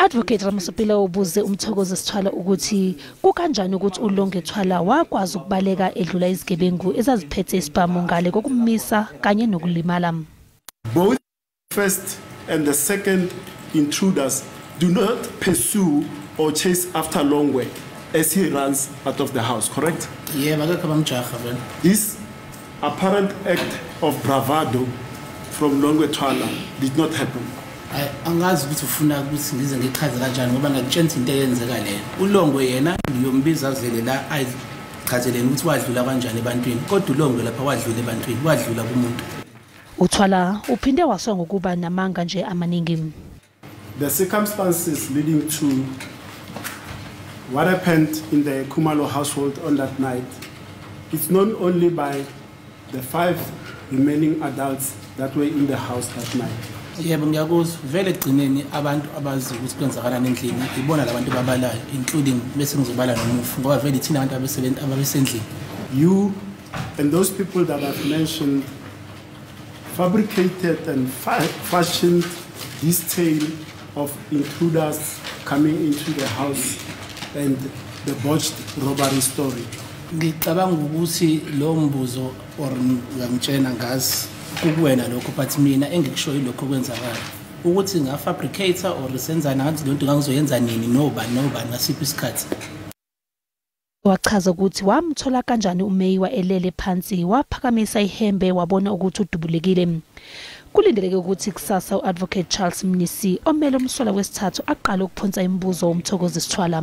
U-Advocate Ramosepele ubuze uMthokozisi Thwala ukuthi kukanjani ukuthi uLongwe Twala wakwazi ukubaleka edlula izigebengu ezaziphethe isibhamu ngale kokumisa kanye nokulimala. Both first and the second intruders do not pursue or chase after Longwe as he runs out of the house, correct? Yebo, akekho abamjaha vele. This apparent act of bravado from Longwe Twala did not happen. Hayi, angazi ukuthi ufuna ukuthi ngize ngichaze kanjani ngoba ngiyakutshela into eyenzeka leyo. ULongwe yena ngiyombiza azele la ayichazeleni ukuthi wadlula kanjani ebantwini, kodwa uLongwe lapha wadlula ebantwini, wadlula kumuntu. UThwala uphinde waswa ngokuba namanga nje amaningi. The circumstances leading to what happened in the Khumalo household on that night, it's known only by the five remaining adults that were in the house that night. Yebo, ngiyakuzwa. Vele ekugcineni abantu abazi ukuthi kwenzakalani endlini ibona labantu babalayo, including bese ngizobala nomufi, ngoba vele ithina abantu ababesendlini. You and those people that I've mentioned fabricated and fashioned this tale of intruders coming into the house and the botched robbery story. Ngicabanga ukuthi lo mbuzo or uyangitshena ngazi kukuwena lokho, but mina engikushoyo lokho kwenzakala ukuthi nga-fabricate or senzani ngathi leyo nto ngangizoyenza nini, nobani nobani, ngasiphi isikhathi. Wachaza ukuthi wamthola kanjani uMeyiwa elele phansi, waphakamisa ihembe, wabona ukuthi udubulekile. Kulindeleke ukuthi kusasa u-Advocate Charles Mnisi omele umsolwa wesithathu aqale ukuphonsa imibuzo uMthokozisi Thwala.